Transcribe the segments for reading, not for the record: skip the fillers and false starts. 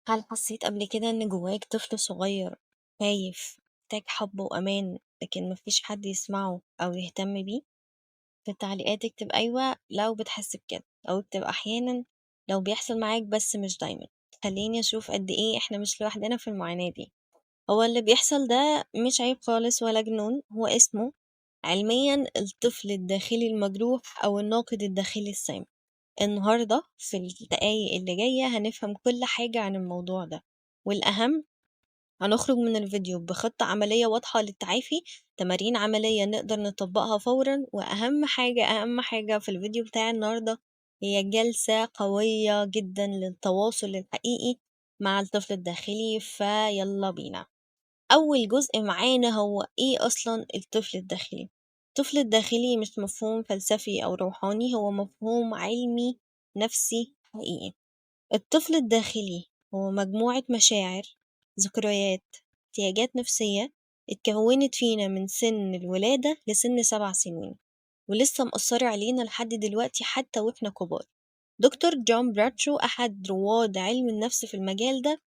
هل حسيت قبل كده إن جواك طفل صغير خايف، محتاج حب وأمان، لكن مفيش حد يسمعه أو يهتم بيه؟ في التعليقات اكتب أيوة لو بتحس بكده، أو اكتب أحيانا لو بيحصل معاك بس مش دايما. خليني أشوف قد إيه إحنا مش لوحدنا في المعاناة دي. هو اللي بيحصل ده مش عيب خالص ولا جنون، هو اسمه علميا الطفل الداخلي المجروح أو الناقد الداخلي السام. النهاردة في الدقايق اللي جاية هنفهم كل حاجة عن الموضوع ده، والأهم هنخرج من الفيديو بخطة عملية واضحة للتعافي، تمارين عملية نقدر نطبقها فورا، وأهم حاجة أهم حاجة في الفيديو بتاع النهاردة هي جلسة قوية جدا للتواصل الحقيقي مع الطفل الداخلي. فيلا بينا. أول جزء معانا هو إيه أصلا الطفل الداخلي؟ الطفل الداخلي مش مفهوم فلسفي أو روحاني، هو مفهوم علمي نفسي حقيقي. الطفل الداخلي هو مجموعة مشاعر، ذكريات، احتياجات نفسية اتكونت فينا من سن الولادة لسن 7 سنين، ولسه مأثرة علينا لحد دلوقتي حتى وإحنا كبار. دكتور جون براتشو أحد رواد علم النفس في المجال ده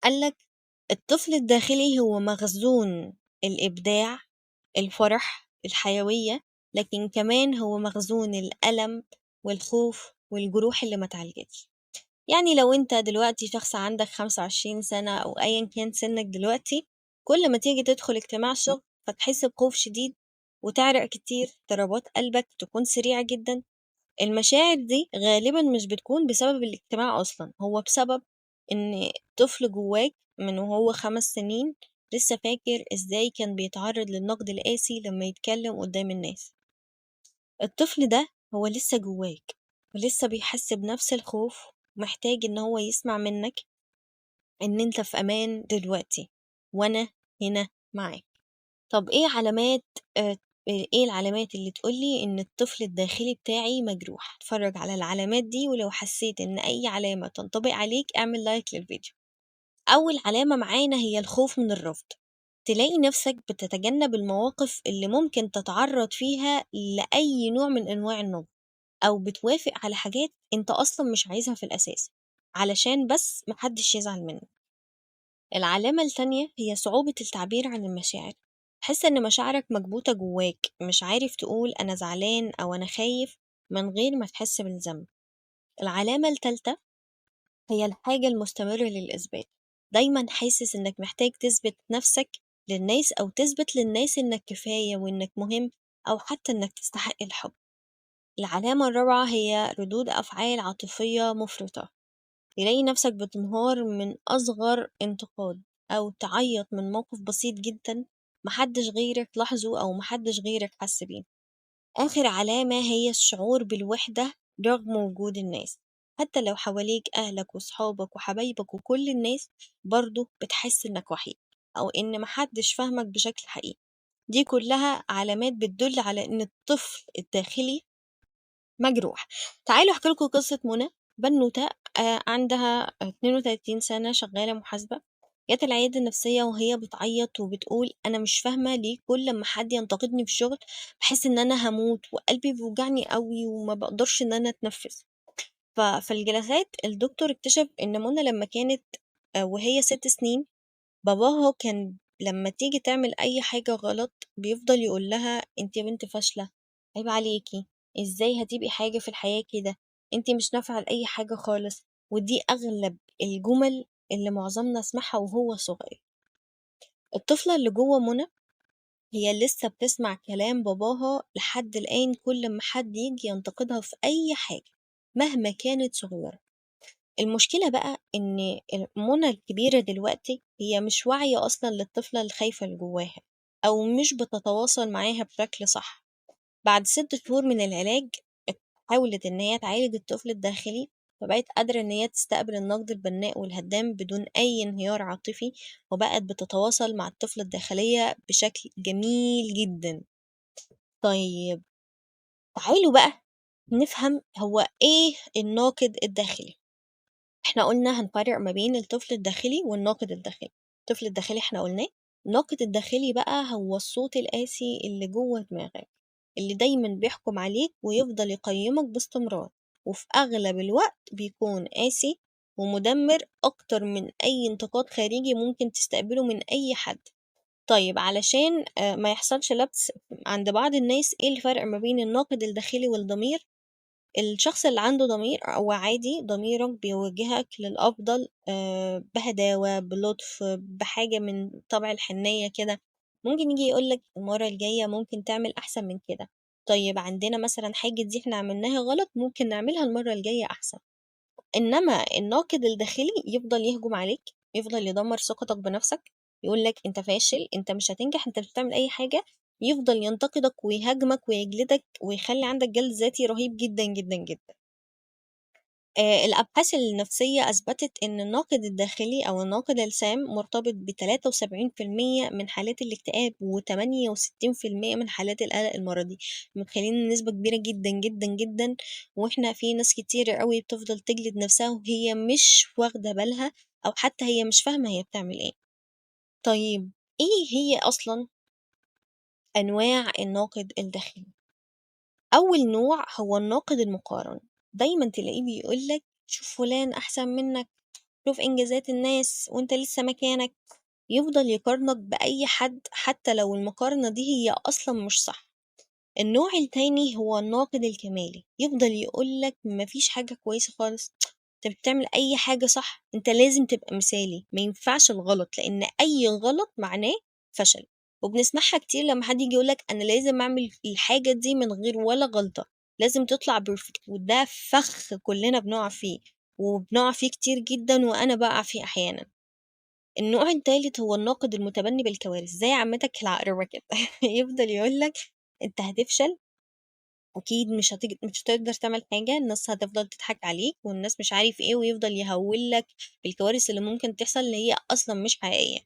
قالك الطفل الداخلي هو مخزون الإبداع، الفرح، الحيوية، لكن كمان هو مخزون الألم والخوف والجروح اللي ما اتعالجتش. يعني لو انت دلوقتي شخص عندك 25 سنة أو أيا كان سنك دلوقتي، كل ما تيجي تدخل اجتماع شغل فتحس بخوف شديد وتعرق كتير، ضربات قلبك تكون سريعة جدا. المشاعر دي غالبا مش بتكون بسبب الاجتماع أصلا، هو بسبب إن طفل جواك من وهو 5 سنين لسه فاكر إزاي كان بيتعرض للنقد القاسي لما يتكلم قدام الناس. الطفل ده هو لسه جواك ولسه بيحس بنفس الخوف، محتاج إن هو يسمع منك إن أنت في أمان دلوقتي وأنا هنا معاك. طب إيه العلامات اللي تقولي إن الطفل الداخلي بتاعي مجروح؟ اتفرج على العلامات دي، ولو حسيت إن أي علامة تنطبق عليك اعمل لايك للفيديو. أول علامة معانا هي الخوف من الرفض. تلاقي نفسك بتتجنب المواقف اللي ممكن تتعرض فيها لأي نوع من أنواع النقد، أو بتوافق على حاجات أنت أصلا مش عايزها في الأساس علشان بس محدش يزعل منك. العلامة التانية هي صعوبة التعبير عن المشاعر. تحس إن مشاعرك مكبوتة جواك، مش عارف تقول أنا زعلان أو أنا خايف من غير ما تحس بالذنب. العلامة التالتة هي الحاجة المستمرة للإثبات. دايما حاسس إنك محتاج تثبت نفسك للناس، أو تثبت للناس إنك كفاية وإنك مهم، أو حتى إنك تستحق الحب. العلامة الرابعة هي ردود أفعال عاطفية مفرطة. تلاقي نفسك بتنهار من أصغر انتقاد، أو تعيط من موقف بسيط جدا محدش غيرك لاحظه أو محدش غيرك حس بيه. آخر علامة هي الشعور بالوحدة رغم وجود الناس. حتى لو حواليك أهلك وصحابك وحبايبك وكل الناس، برضو بتحس إنك وحيد أو إن محدش فاهمك بشكل حقيقي. دي كلها علامات بتدل على إن الطفل الداخلي مجروح. تعالوا أحكي لكم قصة منى، بنوتة عندها 32 سنة، شغالة محاسبة. جت العيادة النفسية وهي بتعيط وبتقول أنا مش فاهمة ليه كل ما حد ينتقدني في الشغل بحس إن أنا هموت وقلبي بيوجعني قوي وما بقدرش إن أنا أتنفس. ففي الجلسات الدكتور اكتشف إن منى لما كانت وهي 6 سنين باباها كان لما تيجي تعمل أي حاجة غلط بيفضل يقول لها أنت يا بنت فاشلة، عيب عليكي، إزاي هتبقي حاجة في الحياة كده، أنت مش نافعة لأي حاجة خالص. ودي أغلب الجمل اللي معظمنا سمعها وهو صغير. الطفلة اللي جوه منى هي لسه بتسمع كلام باباها لحد الآن كل ما حد يجي ينتقدها في أي حاجة مهما كانت صغيرة. المشكلة بقى إن منى الكبيرة دلوقتي هي مش واعية أصلا للطفلة الخايفة اللي جواها، أو مش بتتواصل معاها بشكل صح. بعد 6 شهور من العلاج حاولت إن هي تعالج الطفل الداخلي، فبقت قادرة إن هي تستقبل النقد البناء والهدام بدون أي انهيار عاطفي، وبقت بتتواصل مع الطفل الداخلية بشكل جميل جدا. طيب تعالوا بقى نفهم هو إيه الناقد الداخلي. إحنا قلنا هنفرق ما بين الطفل الداخلي والناقد الداخلي. الطفل الداخلي إحنا قلناه، الناقد الداخلي بقى هو الصوت القاسي اللي جوه دماغك، اللي دايما بيحكم عليك ويفضل يقيمك باستمرار، وفي أغلب الوقت بيكون قاسي ومدمر أكتر من أي انتقاد خارجي ممكن تستقبله من أي حد. طيب علشان ما يحصلش لبس عند بعض الناس، إيه الفرق ما بين الناقد الداخلي والضمير؟ الشخص اللي عنده ضمير هو عادي، ضميرك بيوجهك للأفضل، بهداوة، بلطف، بحاجة من طبع الحنية كده. ممكن يجي يقولك المرة الجاية ممكن تعمل أحسن من كده، طيب عندنا مثلا حاجة دي احنا عملناها غلط ممكن نعملها المرة الجاية أحسن. إنما الناقد الداخلي يفضل يهجم عليك، يفضل يدمر ثقتك بنفسك، يقولك انت فاشل، انت مش هتنجح، انت مش هتعمل أي حاجة، يفضل ينتقدك ويهاجمك ويجلدك ويخلي عندك جلد ذاتي رهيب جدا جدا جدا. الأبحاث النفسية أثبتت إن الناقد الداخلي أو الناقد السام مرتبط بتلاتة وسبعين في المية من حالات الاكتئاب وتمانية وستين في المية من حالات القلق المرضي. متخيلين النسبة كبيرة جدا جدا جدا، وإحنا في ناس كتير قوي بتفضل تجلد نفسها وهي مش واخدة بالها أو حتى هي مش فاهمة هي بتعمل إيه. طيب إيه هي أصلا أنواع الناقد الداخلي؟ أول نوع هو الناقد المقارن، دايما تلاقيه بيقولك شوف فلان أحسن منك، شوف إنجازات الناس وإنت لسه مكانك، يفضل يقارنك بأي حد حتى لو المقارنة دي هي أصلا مش صح. النوع التاني هو الناقد الكمالي، يفضل يقولك مفيش حاجة كويسة خالص، انت بتعمل أي حاجة صح، انت لازم تبقى مثالي، ما ينفعش الغلط، لأن أي غلط معناه فشل. وبنسمعها كتير لما حد يجي يقولك أنا لازم أعمل الحاجة دي من غير ولا غلطة، لازم تطلع perfect، وده فخ كلنا بنقع فيه وبنقع فيه كتير جدا، وأنا بقع فيه أحيانا. النوع التالت هو الناقد المتبني بالكوارث، زي عمتك العقربة كده يفضل يقولك انت هتفشل، اكيد مش هتقدر تعمل حاجة، الناس هتفضل تضحك عليك والناس مش عارف ايه، ويفضل يهول لك بالكوارث اللي ممكن تحصل اللي هي اصلا مش حقيقية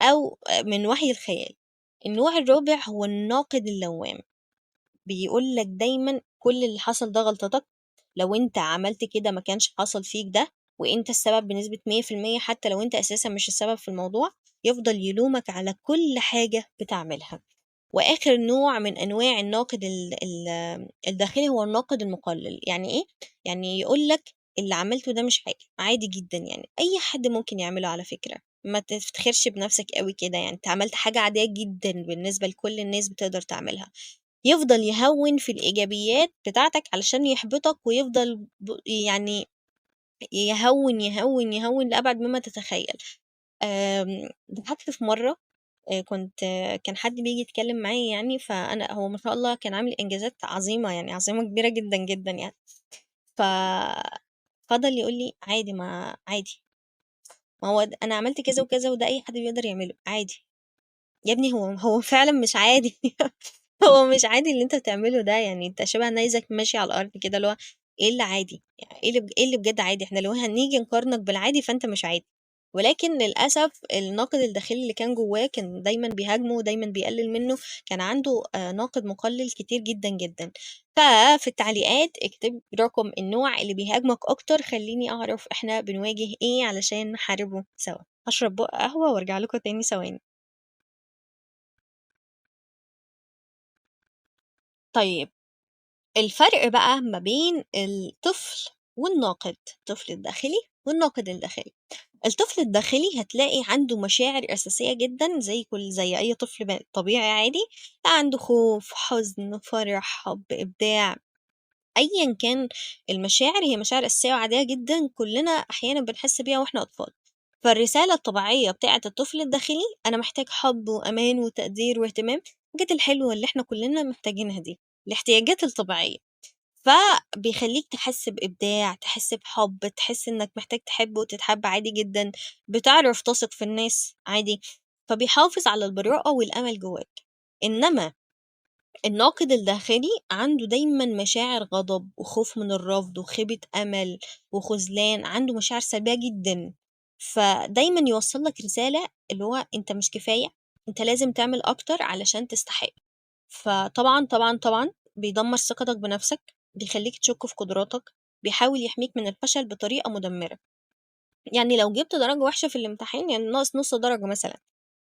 او من وحي الخيال. النوع الرابع هو الناقد اللوام، بيقول لك دايما كل اللي حصل ده غلطتك، لو انت عملت كده ما كانش حصل فيك ده، وانت السبب بنسبة مية في المية حتى لو انت اساسا مش السبب في الموضوع، يفضل يلومك على كل حاجة بتعملها. واخر نوع من انواع الناقد الداخلي هو الناقد المقلل. يعني ايه؟ يعني يقول لك اللي عملته ده مش حاجة، عادي جدا، يعني اي حد ممكن يعمله على فكرة، ما تفتخرش بنفسك قوي كده، يعني انت عملت حاجة عادية جدا بالنسبة لكل الناس بتقدر تعملها. يفضل يهون في الإيجابيات بتاعتك علشان يحبطك، ويفضل يهون يهون يهون لأبعد مما تتخيل. ضحكت في مرة، كان حد بيجي يتكلم معايا يعني، فأنا هو ما شاء الله كان عامل إنجازات عظيمة، يعني عظيمة كبيرة جدا جدا يعني، ففضل يقول لي عادي، ما عادي، ما هو أنا عملت كذا وكذا وده أي حد بيقدر يعمله عادي. يا ابني هو فعلا مش عادي هو مش عادي اللي انت بتعمله ده، يعني انت شبه نيزك ماشي على الارض كده، اللي هو ايه اللي عادي؟ يعني ايه اللي بجد عادي؟ احنا لو هنيجي نقارنك بالعادي فانت مش عادي. ولكن للاسف الناقد الداخلي اللي كان جواه كان دايما بيهاجمه ودايما بيقلل منه، كان عنده ناقد مقلل كتير جدا جدا. ففي التعليقات اكتب رقم النوع اللي بيهاجمك اكتر، خليني اعرف احنا بنواجه ايه علشان نحاربه سوا. هشرب بق قهوة وارجع لكم تاني ثواني. طيب الفرق بقى ما بين الطفل والناقد، الطفل الداخلي والناقد الداخلي. الطفل الداخلي هتلاقي عنده مشاعر أساسية جدا زي أي طفل طبيعي عادي، عنده خوف، حزن، فرح، حب، إبداع، أيا كان المشاعر هي مشاعر أساسية وعادية جدا، كلنا أحيانا بنحس بيها وإحنا أطفال. فالرسالة الطبيعية بتاعة الطفل الداخلي أنا محتاج حب وأمان وتقدير واهتمام، الحاجات الحلوة اللي إحنا كلنا محتاجينها دي، الاحتياجات الطبيعية. فبيخليك تحس بإبداع، تحس بحب، تحس إنك محتاج تحب وتتحب عادي جدا، بتعرف تثق في الناس عادي، فبيحافظ على البراءة والأمل جواك. إنما الناقد الداخلي عنده دايما مشاعر غضب وخوف من الرفض وخيبة أمل وخذلان، عنده مشاعر سلبية جدا، فدايما يوصل لك رسالة اللي هو أنت مش كفاية، أنت لازم تعمل أكتر علشان تستحق. فطبعا طبعا طبعا بيدمر ثقتك بنفسك، بيخليك تشك في قدراتك، بيحاول يحميك من الفشل بطريقة مدمرة. يعني لو جبت درجة وحشة في الامتحان، يعني ناقص نص درجة مثلا،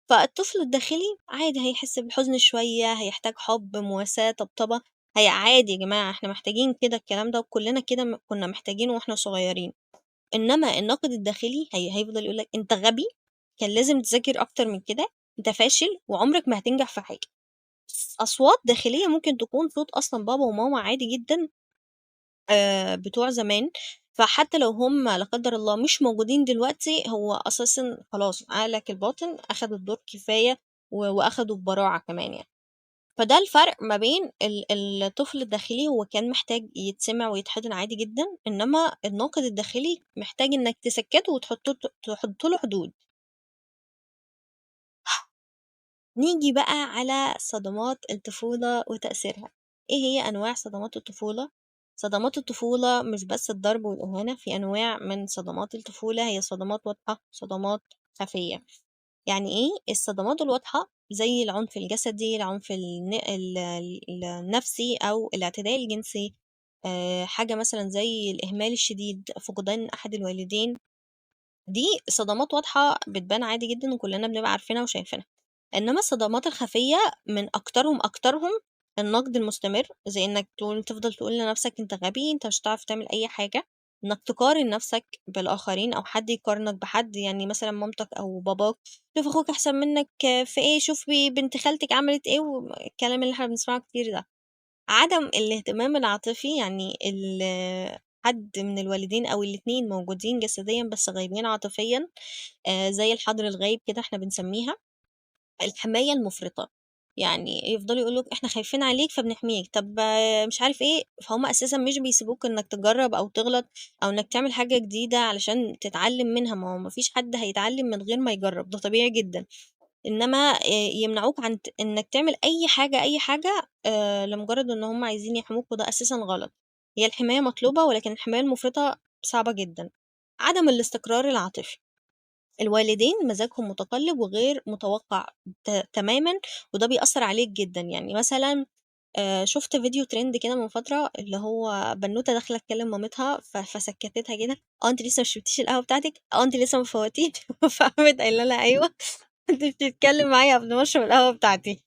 فالطفل الداخلي عادي هيحس بالحزن شوية، هيحتاج حب، مواساة، طبطبة، هي عادي يا جماعة، احنا محتاجين كده الكلام ده، وكلنا كده كنا محتاجينه واحنا صغيرين. إنما الناقد الداخلي هيفضل يقول لك أنت غبي، كان لازم تذاكر أكتر من كده، أنت فاشل وعمرك ما هتنجح في حاجة. أصوات داخلية ممكن تكون صوت أصلا بابا وماما عادي جدا، بتوع زمان، فحتى لو هم لا قدر الله مش موجودين دلوقتي، هو أساسا خلاص عقلك الباطن أخد الدور كفاية وأخده ببراعة كمان يعني. فده الفرق ما بين الطفل الداخلي، هو كان محتاج يتسمع ويتحضن عادي جدا، إنما الناقد الداخلي محتاج إنك تسكته وتحط له حدود. نيجي بقى على صدمات الطفولة وتأثيرها. إيه هي أنواع صدمات الطفولة؟ صدمات الطفولة مش بس الضرب والإهانة، في أنواع من صدمات الطفولة هي صدمات واضحة، صدمات خفية. يعني إيه الصدمات الواضحة؟ زي العنف الجسدي، العنف النفسي أو الاعتداء الجنسي، حاجة مثلا زي الإهمال الشديد، فقدان أحد الوالدين. دي صدمات واضحة بتبان عادي جدا وكلنا بنبقى عارفينها وشايفينها. إنما الصدمات الخفية من أكترهم النقد المستمر، زي إنك تفضل تقول لنفسك أنت غبي، أنت مش هتعرف تعمل أي حاجة، إنك تقارن نفسك بالآخرين أو حد يقارنك بحد، يعني مثلا مامتك أو باباك، شوف أخوك أحسن منك في إيه، شوف بنت خالتك عملت إيه، والكلام اللي إحنا بنسمعه كتير ده. عدم الاهتمام العاطفي، يعني حد من الوالدين أو الاتنين موجودين جسديا بس غايبين عاطفيا، زي الحاضر الغايب كده إحنا بنسميها. الحماية المفرطة، يعني يفضلوا يقولوك إحنا خايفين عليك فبنحميك، طب مش عارف إيه، فهم أساسا مش بيسيبوك إنك تجرب أو تغلط أو إنك تعمل حاجة جديدة علشان تتعلم منها. ما هو مفيش حد هيتعلم من غير ما يجرب، ده طبيعي جدا. إنما يمنعوك عن إنك تعمل أي حاجة، أي حاجة، لمجرد إن هم عايزين يحموك، وده أساسا غلط. هي الحماية مطلوبة، ولكن الحماية المفرطة صعبة جدا. عدم الاستقرار العاطفي، الوالدين مزاجهم متقلب وغير متوقع تماما، وده بيأثر عليك جدا. يعني مثلا، شفت فيديو ترند كده من فترة، اللي هو بنوتة داخلة تكلم مامتها فسكتتها كده، انت لسه ما شربتيش القهوة بتاعتك، انت لسه ما فوتيش فقامت قايله لها ايوه انت بتتكلم معايا قبل ما اشرب القهوة بتاعتي.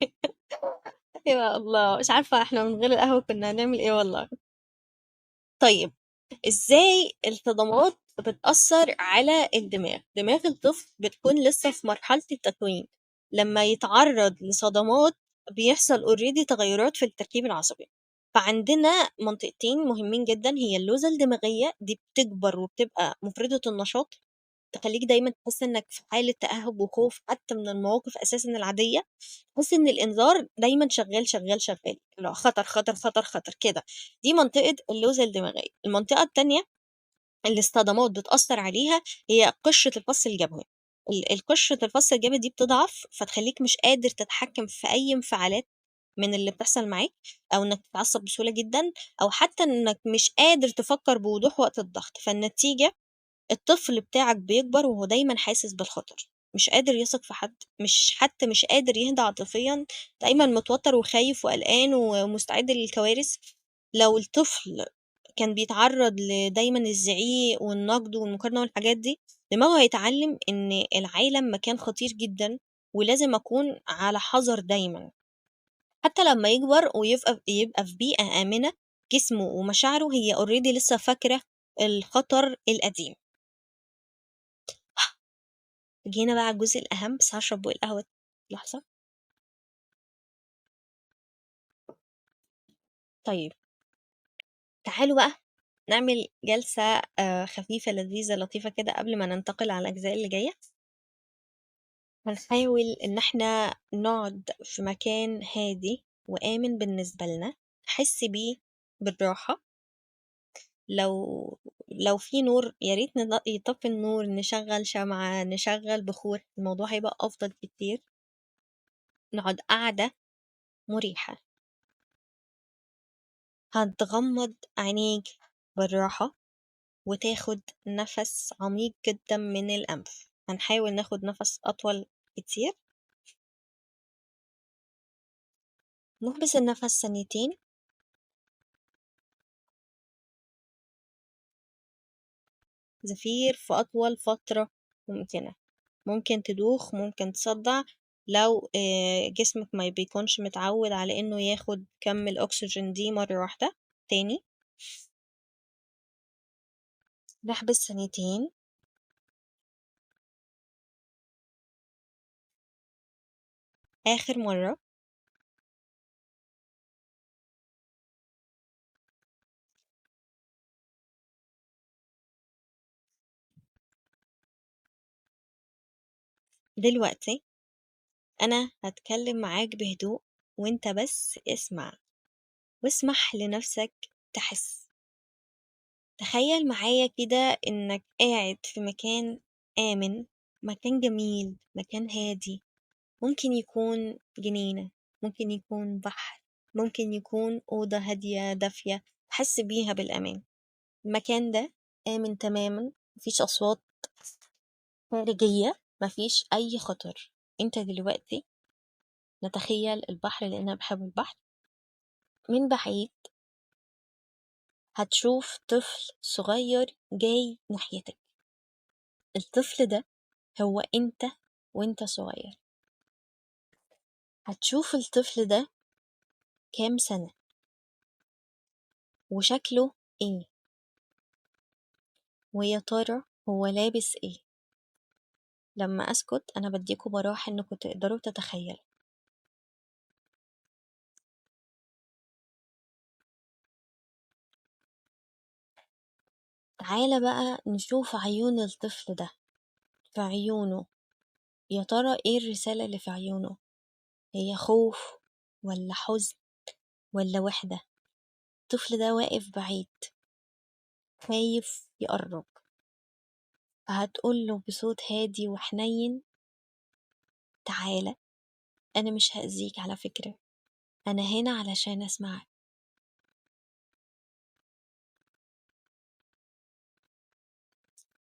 يا الله، مش عارفة احنا من غير القهوة كنا هنعمل ايه والله. طيب ازاي الصدمات بتأثر على الدماغ؟ دماغ الطفل بتكون لسه في مرحلة التكوين، لما يتعرض لصدمات بيحصل already تغيرات في التركيب العصبي. فعندنا منطقتين مهمين جدا، هي اللوزة الدماغية دي بتكبر وبتبقى مفرطة النشاط، تخليك دايما تحس انك في حالة تأهب وخوف حتى من المواقف اساسا العادية، تحس ان الانذار دايما شغال شغال شغال، لا خطر خطر خطر خطر كده. دي منطقة اللوزة الدماغية. المنطقة التانية اللي الصدمات بتأثر عليها هي قشرة الفص الجبهي. القشرة الفص الجبهي دي بتضعف، فتخليك مش قادر تتحكم في أي انفعالات من اللي بتحصل معاك، أو إنك تتعصب بسهولة جدا، أو حتى إنك مش قادر تفكر بوضوح وقت الضغط. فالنتيجة الطفل بتاعك بيكبر وهو دايما حاسس بالخطر، مش قادر يثق في حد، حتى مش قادر يهدى عاطفيا، دايما متوتر وخايف وقلقان ومستعد للكوارث. لو الطفل كان بيتعرض لدايما الزعيق والنقد والمقارنة والحاجات دي، دماغه هيتعلم إن العالم مكان خطير جدا ولازم أكون على حذر دايما. حتى لما يكبر ويبقى في بيئة آمنة، جسمه ومشاعره هي اوريدي لسه فاكرة الخطر القديم. جينا بقى على الجزء الأهم، بس هشرب بق القهوة لحظة. طيب تعالوا بقى نعمل جلسة، خفيفة لذيذة لطيفة كده قبل ما ننتقل على الأجزاء اللي جاية. هنحاول إن احنا نقعد في مكان هادي وآمن بالنسبة لنا، نحس بيه بالراحة. لو في نور يا ريت يطفي النور، نشغل شمعة، نشغل بخور، الموضوع هيبقى أفضل كتير. نقعد قعدة مريحة، هتغمض عينيك بالراحة وتاخد نفس عميق جدا من الأنف. هنحاول ناخد نفس أطول كتير، نحبس النفس ثانيتين، زفير في أطول فترة ممكنة. ممكن تدوخ، ممكن تصدع لو، جسمك ما بيكونش متعود على إنه ياخد كم الأكسجين دي مرة واحدة. تاني نحبس ثانيتين. آخر مرة. دلوقتي أنا هتكلم معاك بهدوء وانت بس اسمع، واسمح لنفسك تحس. تخيل معايا كده إنك قاعد في مكان آمن، مكان جميل، مكان هادي، ممكن يكون جنينة، ممكن يكون بحر، ممكن يكون أوضة هادية دافية تحس بيها بالأمان. المكان ده آمن تماما، مفيش أصوات خارجية، مفيش أي خطر. أنت دلوقتي نتخيل البحر، لأن أنا بحب البحر. من بعيد هتشوف طفل صغير جاي ناحيتك. الطفل ده هو أنت وأنت صغير. هتشوف الطفل ده كام سنة وشكله إيه، ويا ترى هو لابس إيه. لما أسكت أنا بديكوا براح إنكوا تقدروا تتخيلوا. تعالى بقى نشوف عيون الطفل ده. في عيونه يا ترى إيه الرسالة اللي في عيونه؟ هي خوف ولا حزن ولا وحدة؟ الطفل ده واقف بعيد خايف يقرب. فهتقول له بصوت هادي وحنين، تعالى أنا مش هأذيك على فكرة، أنا هنا علشان أسمعك.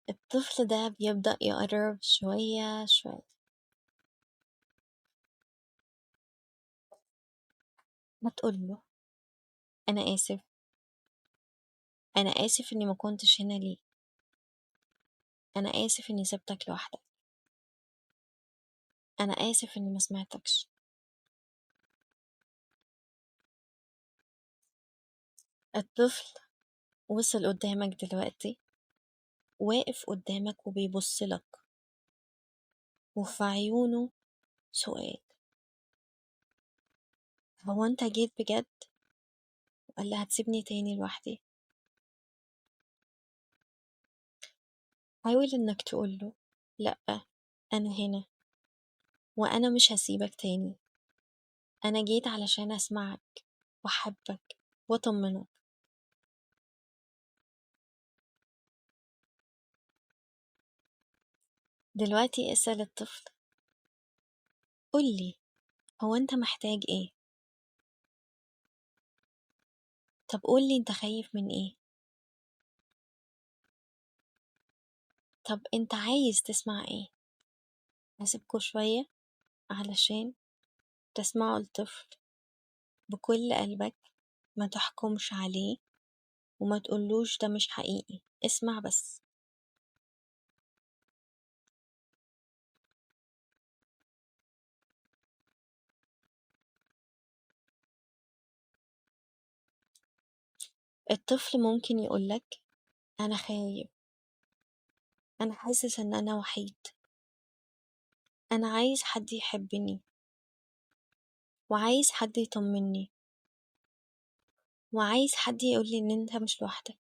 الطفل ده بيبدأ يقرب شوية شوية. هتقول له أنا آسف، أنا آسف إني ما كنتش هنا ليك، أنا آسف إني سبتك لوحدك، أنا آسف إني ما سمعتكش. الطفل وصل قدامك دلوقتي، واقف قدامك وبيبص لك، وفي عيونه سؤال، هو أنت جيت بجد ولا هتسيبني تاني لوحدي؟ حاول إنك تقوله لأ، أنا هنا وأنا مش هسيبك تاني، أنا جيت علشان أسمعك وأحبك وأطمنك. دلوقتي اسأل الطفل، قولي هو أنت محتاج إيه؟ طب قولي أنت خايف من إيه؟ طب أنت عايز تسمع إيه؟ هسيبكوا شوية علشان تسمعوا الطفل بكل قلبك، ما تحكمش عليه وما تقولوش ده مش حقيقي، اسمع بس. الطفل ممكن يقولك أنا خايف، أنا حاسس إن أنا وحيد، أنا عايز حد يحبني وعايز حد يطمني وعايز حد يقولي إن أنت مش لوحدك.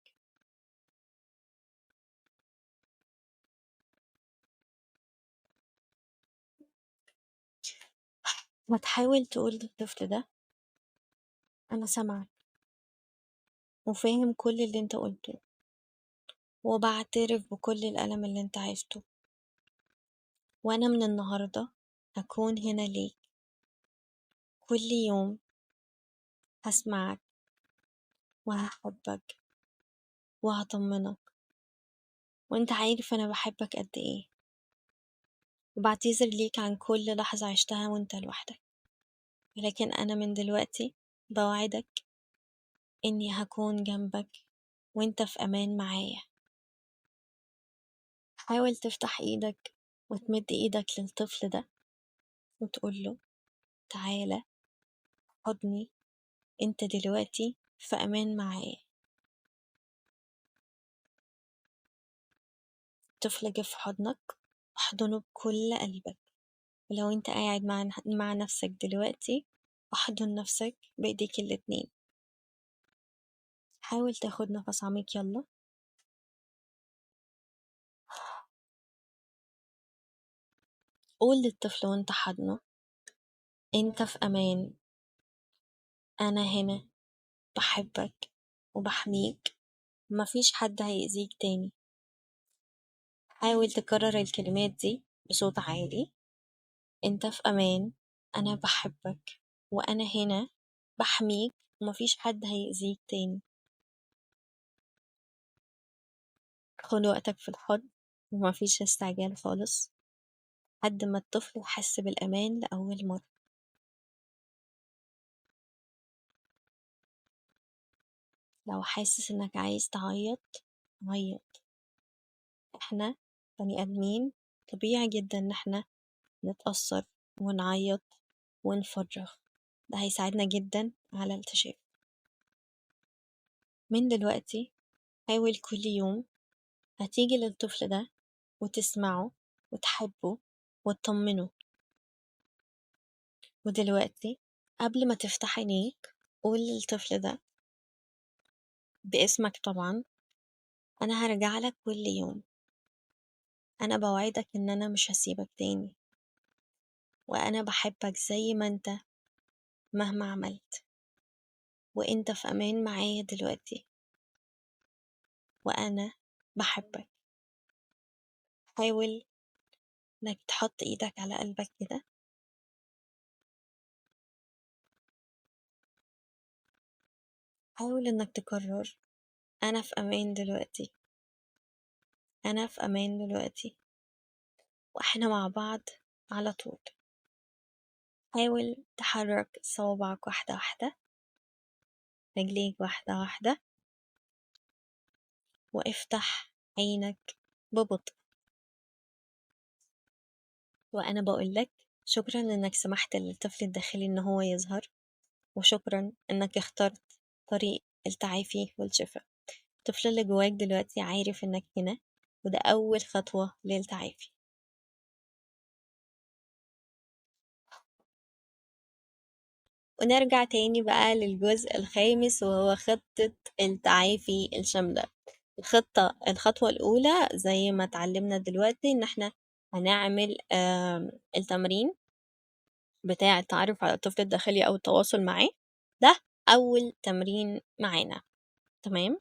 ما تحاول تقول للطفل ده أنا سامعك وفاهم كل اللي انت قلته وبعترف بكل الألم اللي انت عشته، وأنا من النهاردة هكون هنا ليك كل يوم، هسمعك وهحبك وهطمنك، وانت عارف أنا بحبك قد إيه، وبعتذر ليك عن كل لحظة عشتها وانت لوحدك، ولكن أنا من دلوقتي بوعدك إني هكون جنبك وانت في أمان معايا. حاول تفتح إيدك وتمد إيدك للطفل ده وتقوله تعالى حضني، انت دلوقتي في أمان معايا. طفل جه في حضنك، احضنه بكل قلبك. ولو انت قاعد مع نفسك دلوقتي، احضن نفسك بايديك الاتنين. حاول تاخد نفس عميق، يلا. قول للطفل وانت حضنه، انت في امان، انا هنا، بحبك وبحميك، مفيش حد هيأذيك تاني. حاول تكرر الكلمات دي بصوت عالي، انت في امان، انا بحبك، وانا هنا بحميك، ومفيش حد هيأذيك تاني. خد وقتك في الحضن ومفيش استعجال خالص، لحد ما الطفل يحس بالأمان لأول مرة. لو حاسس انك عايز تعيط، عيط. احنا بني ادمين، طبيعي جدا ان احنا نتأثر ونعيط ونفرغ، ده هيساعدنا جدا على التشافي. من دلوقتي حاول كل يوم هتيجي للطفل ده وتسمعه وتحبه وتطمنه. ودلوقتي قبل ما تفتح عينيك قول للطفل ده باسمك طبعا، أنا هرجع لك كل يوم، أنا بوعدك إن أنا مش هسيبك تاني، وأنا بحبك زي ما أنت مهما عملت، وأنت في أمان معايا دلوقتي، وأنا بحبك. حاول إنك تحط إيدك على قلبك كده، حاول إنك تكرر أنا في أمان دلوقتي، أنا في أمان دلوقتي، وإحنا مع بعض على طول. حاول تحرك صوابعك واحدة واحدة، رجليك واحدة واحدة، وافتح عينك ببطء. وأنا بقولك شكرا إنك سمحت للطفل الداخلي إن هو يظهر، وشكرا إنك اخترت طريق التعافي والشفاء. الطفل اللي جواك دلوقتي عارف إنك هنا، وده أول خطوة للتعافي. ونرجع تاني بقى للجزء الخامس، وهو خطة التعافي الشاملة. الخطوة الأولى زي ما اتعلمنا دلوقتي إن احنا هنعمل التمرين بتاع التعرف على الطفل الداخلي أو التواصل معاه، ده أول تمرين معانا، تمام؟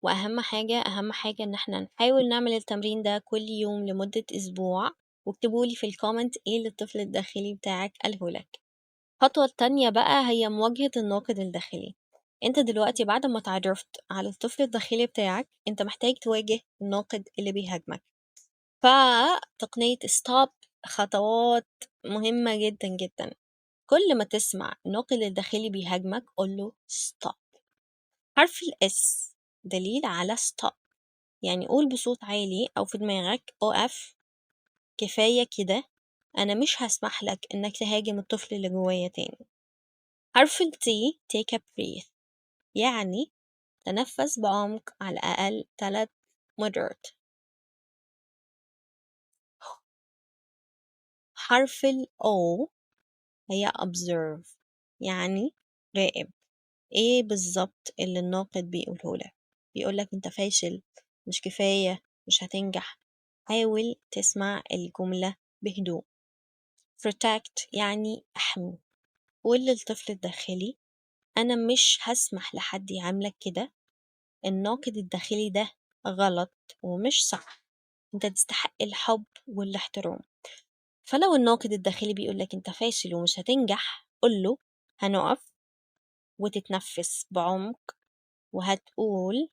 وأهم حاجة، أهم حاجة إن احنا نحاول نعمل التمرين ده كل يوم لمدة أسبوع، واكتبولي في ال comment إيه اللي الطفل الداخلي بتاعك قاله لك. الخطوة التانية بقى هي مواجهة الناقد الداخلي. انت دلوقتي بعد ما تعرفت على الطفل الداخلي بتاعك، انت محتاج تواجه الناقد اللي بيهاجمك. فتقنية stop خطوات مهمة جدا جدا. كل ما تسمع الناقد الداخلي بيهاجمك قول له stop. حرف ال S دليل على stop، يعني قول بصوت عالي أو في دماغك أقف، كفاية كده، أنا مش هسمح لك إنك تهاجم الطفل اللي جوايا تاني. حرف ال T take a breath، يعني تنفس بعمق على الأقل 3 مرات. حرف ال O هي observe، يعني راقب ايه بالظبط اللي الناقد بيقوله لك. بيقولك انت فاشل، مش كفاية، مش هتنجح. حاول تسمع الجملة بهدوء. protect يعني احمي. قول للطفل الداخلي انا مش هسمح لحد يعاملك كده، الناقد الداخلي ده غلط ومش صح، انت تستحق الحب والاحترام. فلو الناقد الداخلي بيقولك انت فاشل ومش هتنجح، قوله هنقف وتتنفس بعمق، وهتقول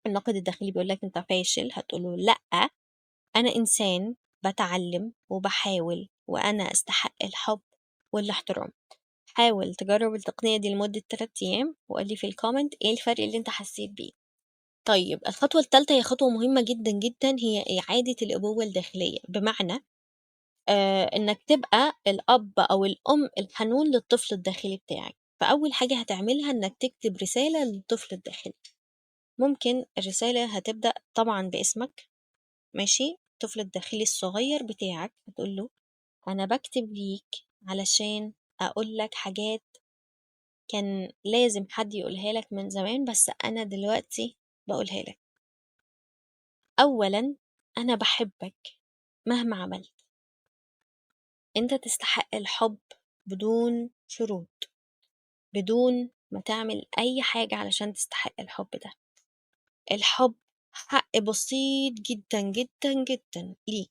الناقد الداخلي بيقولك انت فاشل، هتقوله لأ، أنا إنسان بتعلم وبحاول، وأنا أستحق الحب والاحترام. حاول تجرب التقنية دي لمدة 3 أيام وقولي في ال comment إيه الفرق اللي انت حسيت بيه. طيب الخطوة الثالثة هي خطوة مهمة جدا جدا، هي إعادة الأبوة الداخلية، بمعنى إنك تبقى الأب أو الأم الحنون للطفل الداخلي بتاعك. فأول حاجة هتعملها إنك تكتب رسالة للطفل الداخلي. ممكن الرسالة هتبدأ طبعا باسمك، ماشي، الطفل الداخلي الصغير بتاعك، هتقول له أنا بكتب ليك علشان أقول لك حاجات كان لازم حد يقولها لك من زمان، بس أنا دلوقتي بقولها لك. أولا، أنا بحبك مهما عملت، أنت تستحق الحب بدون شروط، بدون ما تعمل أي حاجة علشان تستحق الحب ده. الحب حق بسيط جدا جدا جدا ليك.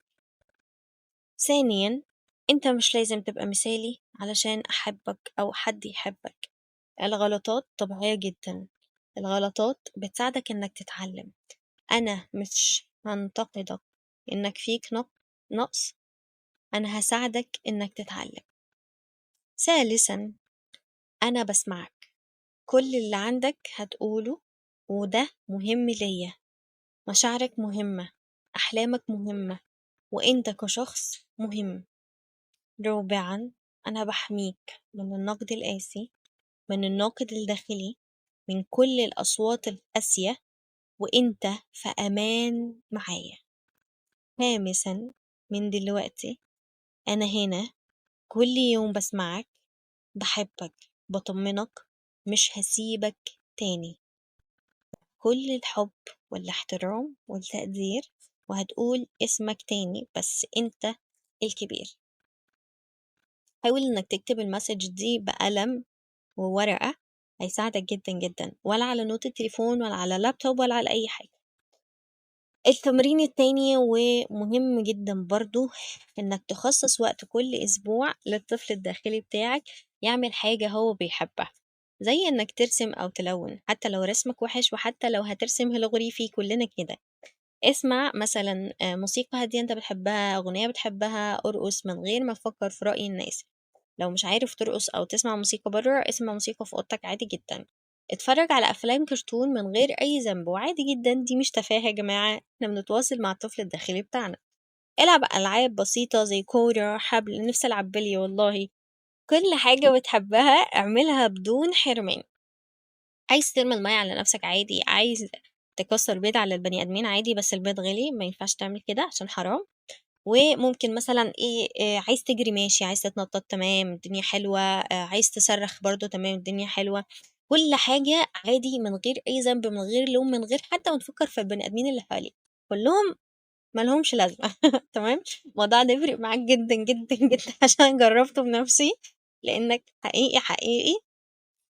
ثانيا، أنت مش لازم تبقى مثالي علشان أحبك أو حد يحبك. الغلطات طبيعية جدا، الغلطات بتساعدك إنك تتعلم. أنا مش هنتقدك إنك فيك نقص، أنا هساعدك إنك تتعلم. ثالثا، أنا بسمعك، كل اللي عندك هتقوله وده مهم ليا. مشاعرك مهمة، أحلامك مهمة، وإنت كشخص مهم. رابعا، أنا بحميك من النقد القاسي، من الناقد الداخلي، من كل الأصوات القاسية، وإنت في أمان معايا. خامسا، من دلوقتي أنا هنا كل يوم بسمعك، بحبك، بطمنك، مش هسيبك تاني. كل الحب والاحترام والتقدير، وهتقول اسمك تاني بس انت الكبير. حاول انك تكتب ال message دي بقلم وورقة، هيساعدك جدا جدا، ولا على note التليفون ولا على لابتوب ولا على اي حاجة. التمرين التاني ومهم جدا برضو، انك تخصص وقت كل اسبوع للطفل الداخلي بتاعك يعمل حاجة هو بيحبها، زي انك ترسم او تلون، حتى لو رسمك وحش وحتى لو هترسم هيروغليفي، كلنا كده. اسمع مثلا موسيقى هادية انت بتحبها، اغنية بتحبها، ارقص من غير ما تفكر في رأي الناس. لو مش عارف ترقص او تسمع موسيقى بره، اسمع موسيقى في اوضتك عادي جدا. اتفرج على افلام كرتون من غير اي ذنب وعادي جدا، دي مش تفاهة يا جماعة، احنا بنتواصل مع الطفل الداخلي بتاعنا. العب العاب بسيطة زي كورة، حبل، نفسي العب بلي والله. كل حاجة بتحبها اعملها بدون حرمان. عايز ترمي المية على نفسك عادي، عايز تكسر بيض على البني ادمين عادي، بس البيض غالي ما ينفعش تعمل كده عشان حرام. وممكن مثلا إيه، عايز تجري ماشي، عايز تتنطط تمام الدنيا حلوة، عايز تصرخ برضو تمام الدنيا حلوة. كل حاجة عادي من غير أي ذنب، من غير لوم، من غير حتى ما تفكر في البني آدمين اللي حواليك، كلهم ما لهمش لازمة. تمام، الموضوع ده يفرق معاك جدا جدا جدا عشان جربته بنفسي، لأنك حقيقي حقيقي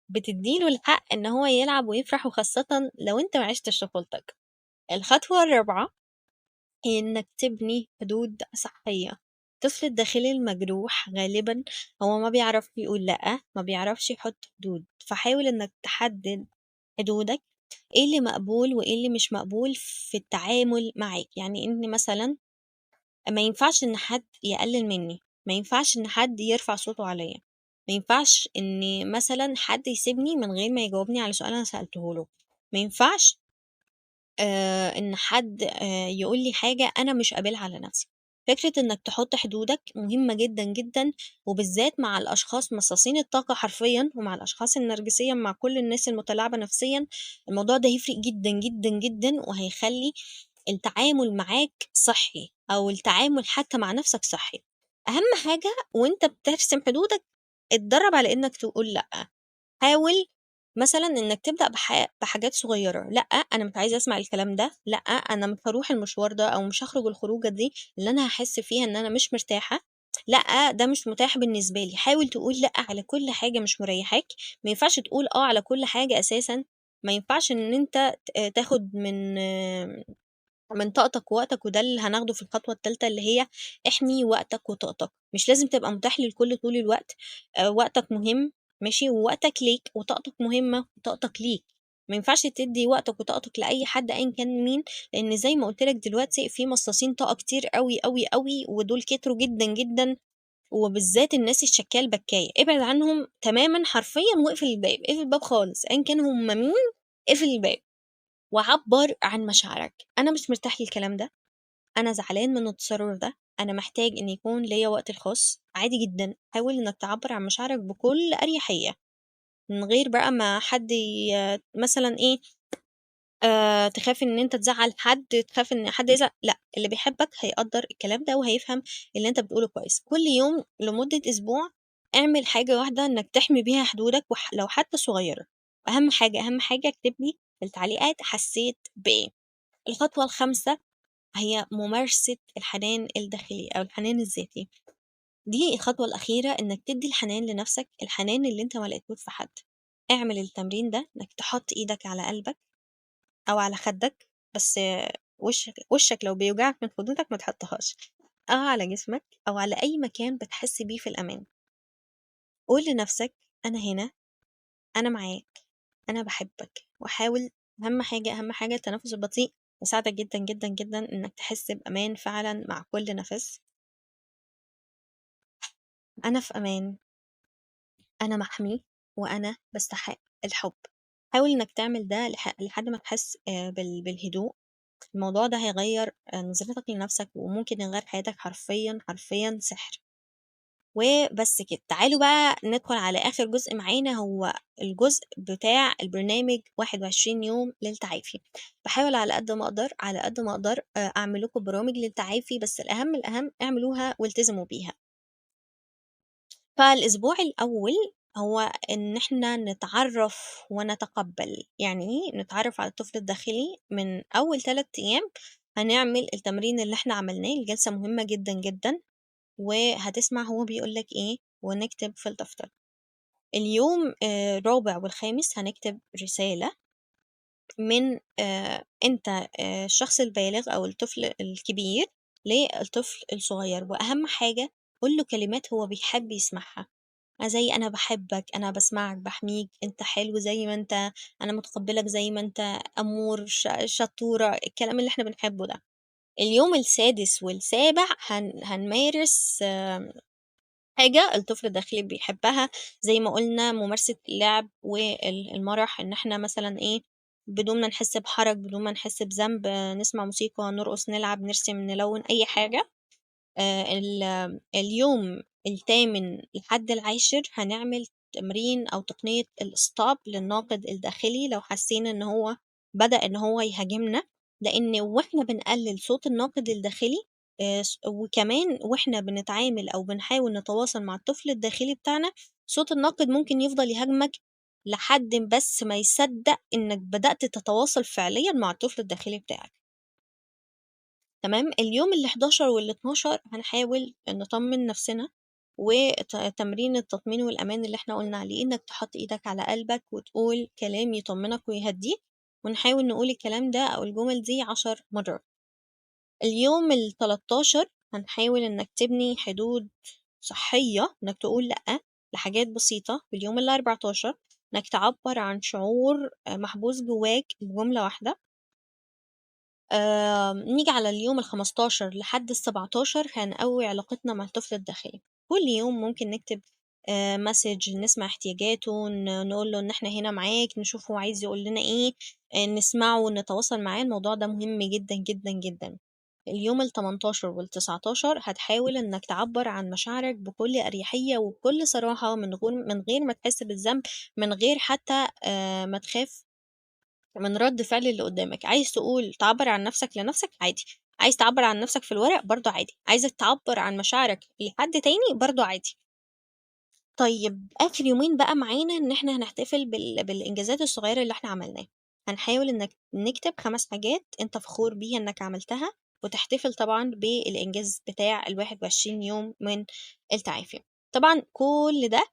بتديله الحق إن هو يلعب ويفرح، وخاصة لو أنت ما عشتش طفولتك. الخطوة الرابعة هي إنك تبني حدود صحية. الطفل الداخلي المجروح غالبا هو ما بيعرف يقول لأ، ما بيعرفش يحط حدود، فحاول إنك تحدد حدودك، إيه اللي مقبول وإيه اللي مش مقبول في التعامل معاك. يعني إن مثلا ما ينفعش إن حد يقلل مني، ما ينفعش إن حد يرفع صوته عليا، ما ينفعش إن مثلا حد يسيبني من غير ما يجاوبني على سؤال أنا سألته له، ما ينفعش إن حد يقول لي حاجة أنا مش قابلها على نفسي. فكرة إنك تحط حدودك مهمة جدا جدا، وبالذات مع الأشخاص مصاصين الطاقة حرفيا، ومع الأشخاص النرجسية، مع كل الناس المتلاعبة نفسيا. الموضوع ده هيفرق جدا جدا جدا، وهيخلي التعامل معاك صحي، أو التعامل حتى مع نفسك صحي. أهم حاجة وإنت بترسم حدودك اتدرب على إنك تقول لأ. حاول مثلا إنك تبدأ بحاجات صغيرة. لأ أنا مش عايزة أسمع الكلام ده، لأ أنا مش هروح المشوار ده، أو مش هخرج الخروجة دي اللي أنا هحس فيها إن أنا مش مرتاحة، لأ ده مش متاح بالنسبة لي. حاول تقول لأ على كل حاجة مش مريحاك. ما ينفعش تقول آه على كل حاجة أساسا، ما ينفعش إن أنت تاخد من طاقتك ووقتك، وده اللي هناخده في الخطوة الثالثة اللي هي احمي وقتك وطاقتك. مش لازم تبقى متاح للكل طول الوقت، وقتك مهم ماشي، ووقتك ليك، وطاقتك مهمة وطاقتك ليك. ما ينفعش تدي وقتك وطاقتك لأي حد أيا كان مين، لأن زي ما قلت لك دلوقتي في مصاصين طاقة كتير قوي قوي قوي، ودول كتروا جدا جدا، وبالذات الناس الشكال بكاية، ابعد عنهم تماما حرفيا، واقفل الباب، اقفل الباب خالص أيا كان هم مين، اقفل الباب وعبر عن مشاعرك. أنا مش مرتاح للكلام ده، أنا زعلان من التصرف ده، أنا محتاج إن يكون ليا وقت الخاص. عادي جدا، حاول إنك تعبر عن مشاعرك بكل أريحية، من غير بقى ما حد مثلا إيه تخاف إن أنت تزعّل حد، تخاف إن حد يزعل، لأ، اللي بيحبك هيقدّر الكلام ده وهيفهم اللي أنت بتقوله كويس. كل يوم لمدة أسبوع اعمل حاجة واحدة إنك تحمي بيها حدودك لو حتى صغيرة. أهم حاجة، أهم حاجة اكتب لي في التعليقات حسيت بإيه. الخطوة الخامسة هي ممارسة الحنان الداخلي أو الحنان الذاتي. دي الخطوة الأخيرة، إنك تدي الحنان لنفسك، الحنان اللي أنت ما لقيتهوش في حد. اعمل التمرين ده، إنك تحط إيدك على قلبك أو على خدك، بس وشك لو بيوجعك من خدودك ما تحطهاش، أو على جسمك أو على أي مكان بتحس بيه في الأمان. قول لنفسك أنا هنا، أنا معاك، أنا بحبك. وحاول، أهم حاجة، أهم حاجة التنفس البطيء يساعدك جدا جدا جدا إنك تحس بأمان فعلا مع كل نفس. أنا في أمان، أنا محمي، وأنا بستحق الحب. حاول إنك تعمل ده لحد ما تحس بالهدوء. الموضوع ده هيغير نظرتك لنفسك، وممكن يغير حياتك حرفيا، حرفيا سحر. وبس كده، تعالوا بقى ندخل على آخر جزء معانا، هو الجزء بتاع البرنامج 21 يوم للتعافي. بحاول على قد ما أقدر، على قد ما أقدر، أعمل لكم برامج للتعافي، بس الأهم، الأهم اعملوها والتزموا بيها. فالأسبوع الأول هو إن إحنا نتعرف ونتقبل. يعني إيه نتعرف على الطفل الداخلي؟ من أول 3 أيام هنعمل التمرين اللي إحنا عملناه، الجلسة مهمة جدا جدا، وهتسمع هو بيقولك إيه، ونكتب في الدفتر. اليوم الرابع والخامس هنكتب رسالة من أنت، الشخص البالغ أو الطفل الكبير للطفل الصغير. وأهم حاجة قول له كلمات هو بيحب يسمعها، زي أنا بحبك، أنا بسمعك، بحميك، أنت حلو زي ما أنت، أنا متقبلك زي ما أنت، أمور، شطورة، الكلام اللي احنا بنحبه ده. اليوم السادس والسابع هنمارس حاجة الطفل الداخلي بيحبها، زي ما قلنا ممارسة اللعب والمرح، إن احنا مثلا إيه، بدون ما نحس بحرج، بدون ما نحس بذنب، نسمع موسيقى، نرقص، نلعب، نرسم، نلون، أي حاجة. اليوم الثامن لحد العاشر هنعمل تمرين أو تقنية الستوب للناقد الداخلي لو حسينا إن هو بدأ إن هو يهاجمنا، لأن وإحنا بنقلل صوت الناقد الداخلي، وكمان وإحنا بنتعامل أو بنحاول نتواصل مع الطفل الداخلي بتاعنا، صوت الناقد ممكن يفضل يهاجمك لحد بس ما يصدق إنك بدأت تتواصل فعليا مع الطفل الداخلي بتاعك. تمام. اليوم ال حداشر وال اتناشر هنحاول نطمن نفسنا، وتمرين التطمين والأمان اللي احنا قلنا عليه، إنك تحط إيدك على قلبك وتقول كلام يطمنك ويهديك، ونحاول نقول الكلام ده أو الجمل دي 10 مرات. اليوم ال 13 هنحاول إنك تبني حدود صحية، إنك تقول لأ لحاجات بسيطة. واليوم ال 14 إنك تعبر عن شعور محبوس جواك بجملة واحدة. نيجي على اليوم الخمستاشر لحد السبعتاشر هنقوي علاقتنا مع الطفل الداخلي. كل يوم ممكن نكتب message، نسمع احتياجاته، نقول له إن إحنا هنا معاك، نشوف هو عايز يقول لنا إيه، نسمعه ونتواصل معاه. الموضوع ده مهم جدا جدا جدا. اليوم التمنتاشر والتسعتاشر هتحاول إنك تعبر عن مشاعرك بكل أريحية وبكل صراحة، من غير ما تحس بالذنب، من غير حتى ما تخاف من رد فعل اللي قدامك. عايز تقول تعبر عن نفسك لنفسك عادي، عايز تعبر عن نفسك في الورق برضو عادي، عايزة تعبر عن مشاعرك لحد تاني برضو عادي. آخر يومين بقى معانا إن إحنا هنحتفل بالإنجازات الصغيرة اللي إحنا عملناها. هنحاول إنك نكتب 5 حاجات أنت فخور بيها إنك عملتها، وتحتفل طبعا بالإنجاز بتاع الواحد وعشرين يوم من التعافي. طبعا كل ده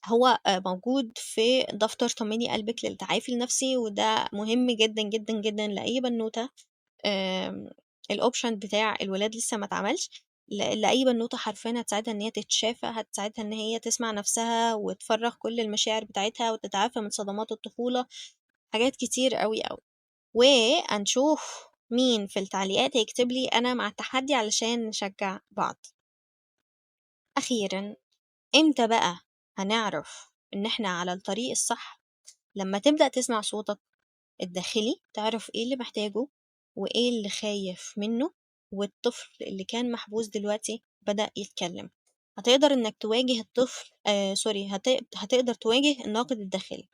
هو موجود في دفتر طمني قلبك للتعافي النفسي، وده مهم جدا جدا جدا لأي بنوتة. الأوبشن بتاع الولاد لسه ما اتعملش، لأي بنوتة حرفيا هتساعدها إن هي تتشافى، هتساعدها إن هي تسمع نفسها وتفرغ كل المشاعر بتاعتها وتتعافى من صدمات الطفولة، حاجات كتير قوي قوي. وهنشوف مين في التعليقات هيكتب لي أنا مع التحدي علشان نشجع بعض. أخيرا، إمتى بقى هنعرف إن إحنا على الطريق الصح؟ لما تبدأ تسمع صوتك الداخلي، تعرف إيه اللي محتاجه وإيه اللي خايف منه، والطفل اللي كان محبوس دلوقتي بدأ يتكلم. هتقدر إنك تواجه الطفل، سوري، هتقدر تواجه الناقد الداخلي.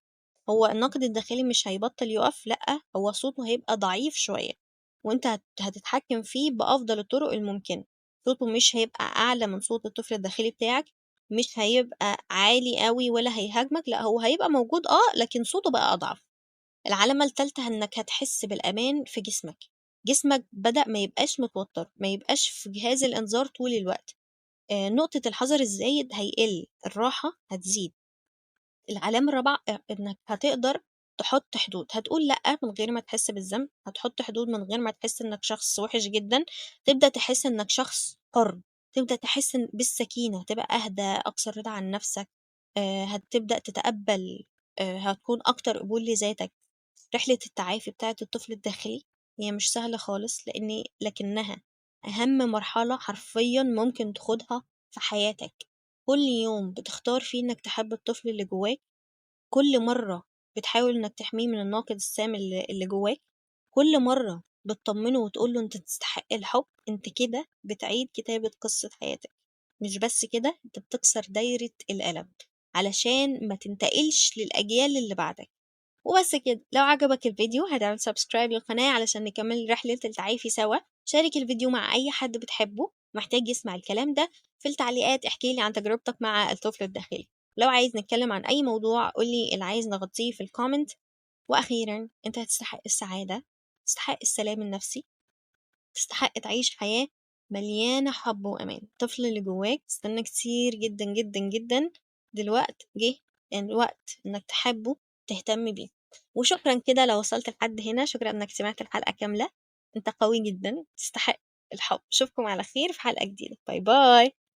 هو الناقد الداخلي مش هيبطل يقف، لأ هو صوته هيبقى ضعيف شوية، وانت هتتحكم فيه بأفضل الطرق الممكنة. صوته مش هيبقى أعلى من صوت الطفل الداخلي بتاعك، مش هيبقى عالي قوي ولا هيهاجمك، لا هو هيبقى موجود لكن صوته بقى أضعف. العلامة الثالثة إنك هتحس بالأمان في جسمك. جسمك بدأ ما يبقاش متوتر، ما يبقاش في جهاز الإنذار طول الوقت. نقطة الحذر الزايد هيقل، الراحة هتزيد. العلامة الرابعة إنك هتقدر تحط حدود، هتقول لأ من غير ما تحس بالذنب، هتحط حدود من غير ما تحس إنك شخص وحش جدا، تبدأ تحس إنك شخص حر، تبدأ تحس بالسكينة، تبقى أهدى، أكثر رضا عن نفسك، هتبدأ تتقبل، هتكون أكتر قبول لذاتك. رحلة التعافي بتاعة الطفل الداخلي هي مش سهلة خالص، لكنها أهم مرحلة حرفيا ممكن تاخدها في حياتك. كل يوم بتختار فيه إنك تحب الطفل اللي جواك، كل مرة بتحاول إنك تحميه من الناقد السام اللي جواك، كل مرة بتطمنه وتقوله أنت تستحق الحب، أنت كده بتعيد كتابة قصة حياتك. مش بس كده، أنت بتكسر دايرة الألم علشان ما تنتقلش للأجيال اللي بعدك. وبس كده، لو عجبك الفيديو هتعمل subscribe للقناة علشان نكمل رحلة التعافي سوا. شارك الفيديو مع أي حد بتحبه محتاج يسمع الكلام ده. في التعليقات احكي لي عن تجربتك مع الطفل الداخلي. لو عايز نتكلم عن أي موضوع قولي اللي عايز نغطيه في ال comment. وأخيرا، أنت هتستحق السعادة، تستحق السلام النفسي، تستحق تعيش حياة مليانة حب وأمان. الطفل اللي جواك استنى كتير جدا جدا جدا، دلوقت جه الوقت إنك تحبه، تهتم بيه. وشكرا كده لو وصلت لحد هنا، شكرا إنك سمعت الحلقة كاملة. أنت قوي جدا، تستحق الحب. أشوفكم على خير في حلقة جديدة. bye bye.